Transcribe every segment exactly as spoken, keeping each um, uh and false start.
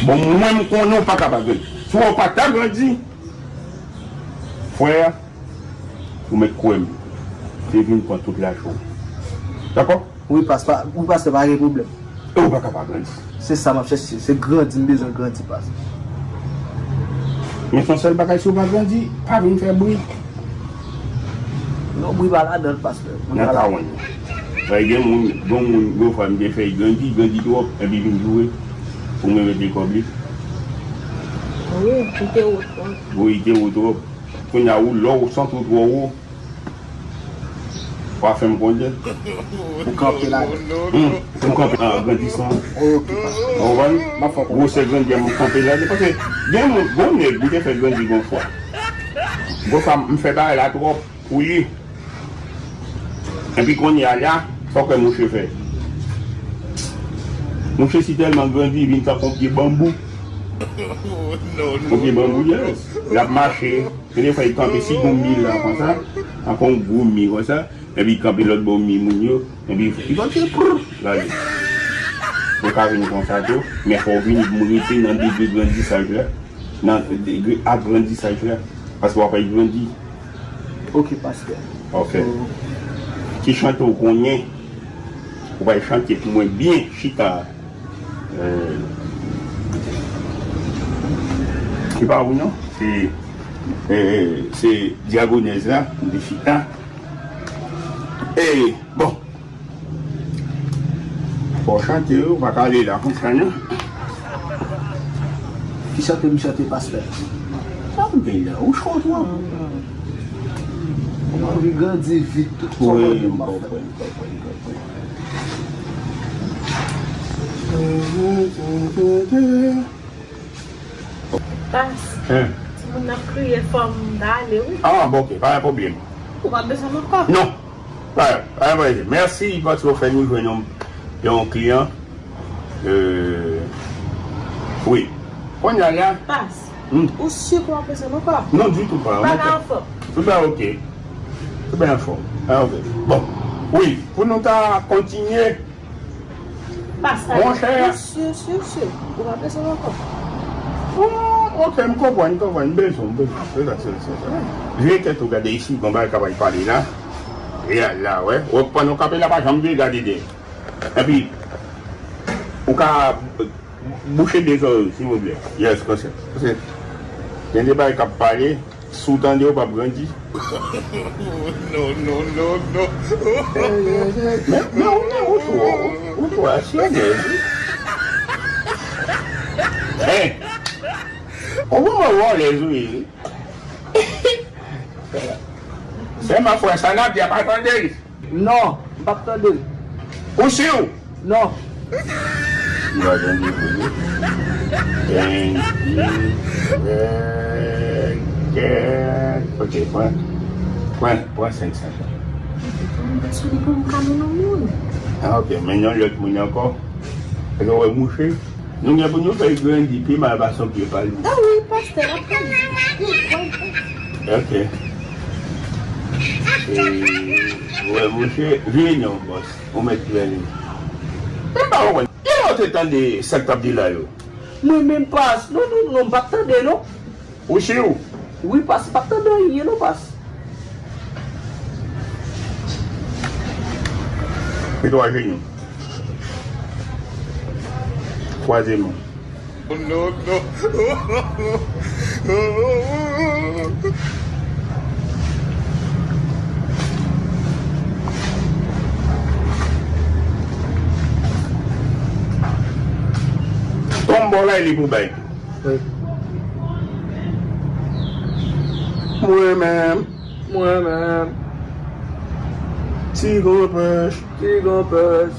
Bon, mwen, m konnen w pa ka pa grandi. Si w pa ta grandi, frè, ou mèt kwè m, te vin pran tout lajan w. Dakò? Wi, pas, pa, wi, pastè, pa gen pwoblèm. E ou pa ka pa grandi. Se sa m ap chèche, se grandi, m bezwen grandi, pas. Men se yon sèl bagay, si w pa grandi, pa vin fè bri. Non, bri pa ladan l, pastè. Nan tawon. Bay gen moun, gen moun, gen fwa m te fè l grandi, grandi twòp, epi vin joure. Pou mwen mete kòb li. Wi, li te wo twòp. Wi, li te wo twòp. Kounye a, ou lè w santi w twò wo, w a fè m konnen. Ou kanpe la. Hmm, ou kanpe an grandisan. Ok, pastè. Ou konprann? M ap fè w konprann. Gwosè grandi a, m kanpe la. Paske gen moun, gen nèg, li te fè grandi gon fwa. Gon fwa, m fè bagay la twòp pou li. Epi kounye a la, sa w kwè mouche fè? Mouche si tèlman grandi, li vin tankou yon pye banbou. Yon pye banbou, yes. L ap mache. Gen de fwa, li kanpe si gon mi la konsa, tankou yon gwo mi konsa, epi li kanpe lòt bò mi moun yo, epi li kontinye, prr, l ale. Ou ka vin konsa tou, men fò w vini pou rete nan degre grandisaj la, nan degre agrandisaj la, paske w ap grandi. Ok, pastè. Ok. So, ki chante w konnen? Ou bay chante pou mwen byen chita. Euh, se pa ou non? Se, euh, se Dyagonèz la, de chita. E, bon. Fò chante, ou pa ka ale la konsa, non? Ki chante m chante, pastè? Sa m gen la, ou cho twòp. M anvi grandi vit, tout sa w konprann, m ap fè. Wi, m konprann, m konprann, m konprann. Pas, timoun nan ap kriye, fò m ta ale, wi. Ah, bon, ok, pa gen pwoblèm. Ou pa bezwen m ankò? Non. Pa, pa gen pwoblèm. Mèsi paske w fè nou jwenn yon, yon kliyan. Euh, wi. Kounye a la. Pas, ou si ke w pa bezwen m ankò? Non, ditou pa. Ou pa ka anfòm? Tout bagay ok. Tout bagay anfòm. Ah, ok. Bon. Wi, pou nou ta kontinye, Pas, monchè, si, si, si, ou pa bezwen m ankò. Oh, ok, m konprann, m konprann, m bezwen, m bezwen. Se sa, se sa, se sa. Vire tèt ou gade isi, gon bagay k ap pale la. Reyal la, wè. Wè, pandan w kanpe la, pa janm vire gade dèyè. Epi, ou ka bouche de zòrèy ou, silvouplè. Yes, konsa. Paske gen de bagay k ap pale, si w tande, w p ap grandi. Non, non, non, non. Men, men, ou, men, ou twò, ou twò asyonèz, wi. Hey! Ou vrèman vòlèz, wi. Sèlman frè sa n ap di a pa tande l. Non, m p ap tande l. Ou si w? Non. Li pa tande vre. Thank you. Ok, pran, pran, pran senk san. Ah, ok, men yon lòt moun ankò. Èske w wè mouche? Nou gen pou nou fè l grandi pi mal pase yon pye palmis. Ah wi, pastè, l ap grandi. Ok. E, wè, monchè, vini non, bòs. Ou mèt vini. Mwen pa konprann. Kilè w te tande sa k t ap di la yo? Mwen menm pas. Non, non, non, m pa t tande, non. Ou si w? Wi, pas, m pa t tande anyen, non, pas. Mete w ajenou. Kwaze men w. Non, non. Tonbe la, li pou bay. Wi. Mwen menm. Mwen menm. Ti granpèch. Ti granpèch.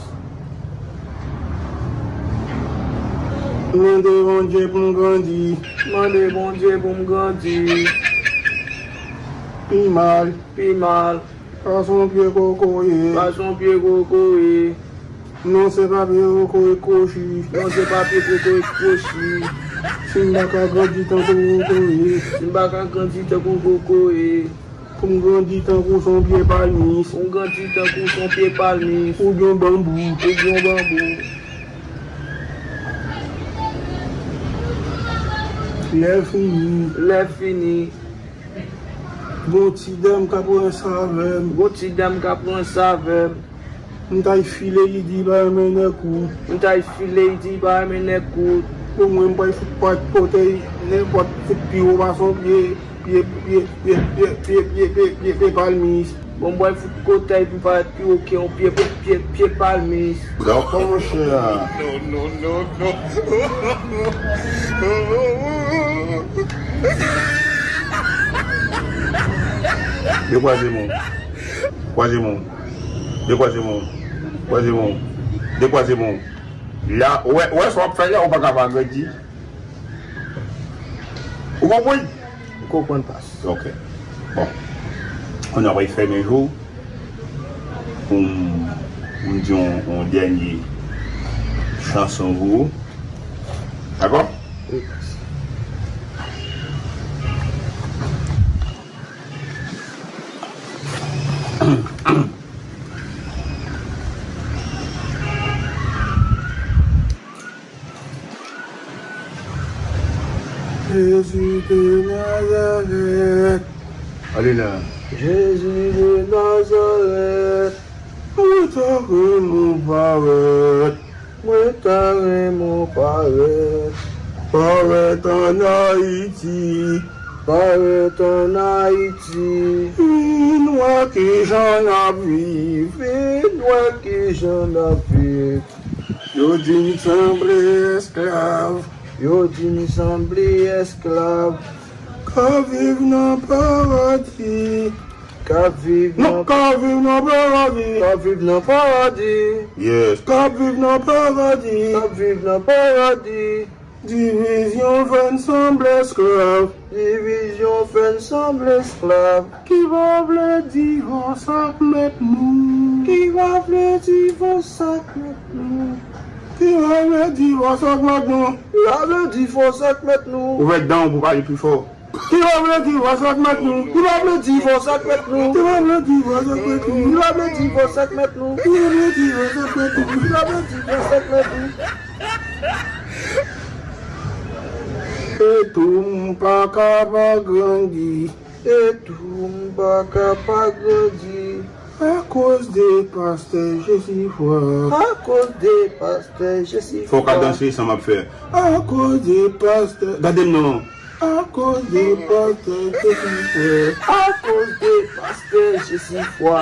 Mande Bondye pou m grandi. Mande Bondye pou m grandi. Pi mal. Pi mal. Pase yon pye kokoye. Pase yon pye kokoye. Non, se pa pye kokoye kwochi. Non, se pa pye kokoye kwochi. Si m pa ka grandi tankou kokoye. Si m pa ka grandi tankou kokoye. Pou m grandi tankou s on pye palmis. Pou m grandi tankou s on pye palmis. Oubyen yon banbou. Oubyen yon banbou. Lè fini. Lè fini. Gon ti dam k ap ranse avè m. Gon ti dam k ap ranse avè m. M t al file li di pa renmen nèg kout. M t al file li di pa renmen nèg kout. Bon, mwen, m pral fout pòt potèy nenpòt fout pi wo pase yon pye, pye, pye palmis. Bon, m pral fout potèy m pa pi wo ke yon pye, pye, pye palmis. Dakò, monchè. Non, non, non, non. Dekwaze men w. Kwaze men w. Dekwaze men w. Kwaze men w. Dekwaze men w. La, ou wè, ou wè sa w ap fè la, ou pa ka pa grandi. Ou konprann? M konprann, pas. Ok. Bon. Kounye a, w ap fèmen je w pou m, pou m di yon, yon dènye chanson pou ou. Dakò? Wi, pas. Jezi de Nazarèt. Ale la. Jezi de Nazarèt. Mwen ta renmen w parèt. Mwen ta renmen w parèt. Parèt ann Ayiti. Parèt ann Ayiti. Vin wè kijan n ap viv. Vin wè kijan n ap viv. Yo di m sanble esklav. Yo di m sanble esklav. K ap viv nan paradi. K ap viv nan, k ap viv nan paradi. K ap viv nan paradi. Yes, k ap viv nan paradi. K ap viv nan paradi. Divizyon fè n sanble esklav. Divizyon fè n sanble esklav. Ki pa vle divòs ak mèt nou. Ki pa vle divòs ak mèt nou. Ki pa vle divòs ak mèt nou. Ki pa vle divòs ak mèt nou. Ouvè dan w pou pale pi fò. Ki pa vle divòs ak mèt nou. Ki pa vle divòs ak mèt nou. Ki pa vle divòs ak mèt nou. Ki pa vle divòs ak mèt nou. Ki pa vle divòs ak mèt nou. Ki pa vle divòs ak mèt nou. E tou m pa ka pa grandi. E tou m pa ka pa grandi. Akoz de pastè Jesifwa. Akoz de pastè Jesifwa. Fò w ka danse san m ap fè. Akoz de pastè. Gade m non. Akoz de pastè Jesifwa. Akoz de pastè Jesifwa.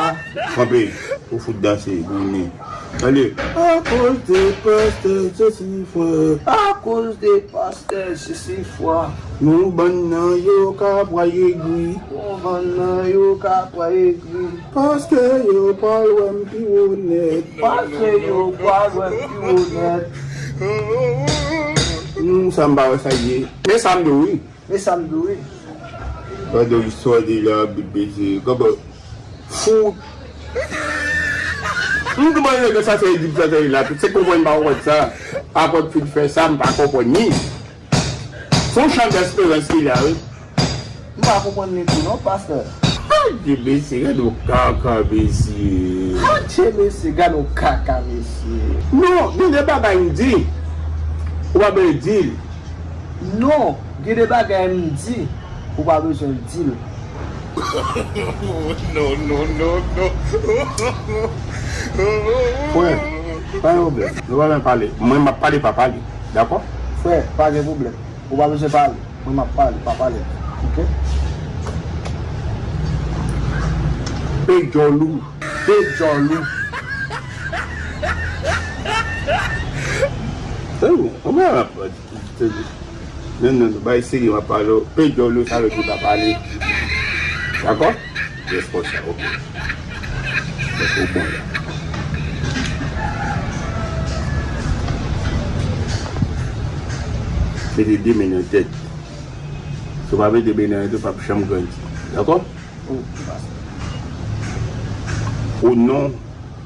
Kanpe, ou fout danse, goumen. Ale. Akoz de pastè Jesifwa. Akoz de pastè Jesifwa. Yon bann nan yo ka pral egri. Yon bann nan yo ka pral egri. Pastè yo pral wè m pi wo nèt. Pastè yo pral wè m pi wo nèt. Hmm, sa m pa wè sa ye. Men sa m di w wi. Men sa m di w wi. Gade w istwa de la Bib beze. Gade fou. M konprann nèg sa fè di sa fè la. Se konprann pa konprann sa. Apot fin fè sa, m pa konprann ni. Fon chan desperans ki la wi. M pa konprann li tou non, pastè. Adye mesye, gade yon kaka mesye. Adye mesye, gade yon kaka mesye. Non, gen de bagay m di. Ou pa bezwen di l. Non, gen de bagay m di. Ou pa bezwen di l. Non, non, non, non. Frè, pa gen pwoblèm. Nou pa bezwen pale. Mwen, m ap pale, pa pale. Dakò? Frè, pa gen pwoblèm. Ou pa bezwen pale. Mwen, m ap pale, pa pale. Oke? Pe djòl ou. Pe djòl ou. Tande, ou pa ap, tande. Non, non, non, bay serye, m ap pale w. Pe djòl ou, sa vle di pa pale. Dakò? Yes, konsa, oke. Donk, ou bon la. Mete de men nan tèt. Si w pa mete men nan tèt, w p ap janm grandi. Dakò? Wi, pastè. O non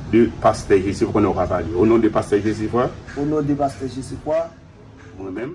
de pastè Jesifwa, konnen w ka pale. O non de pastè Jesifwa. O non de pastè Jesifwa. Mwen menm.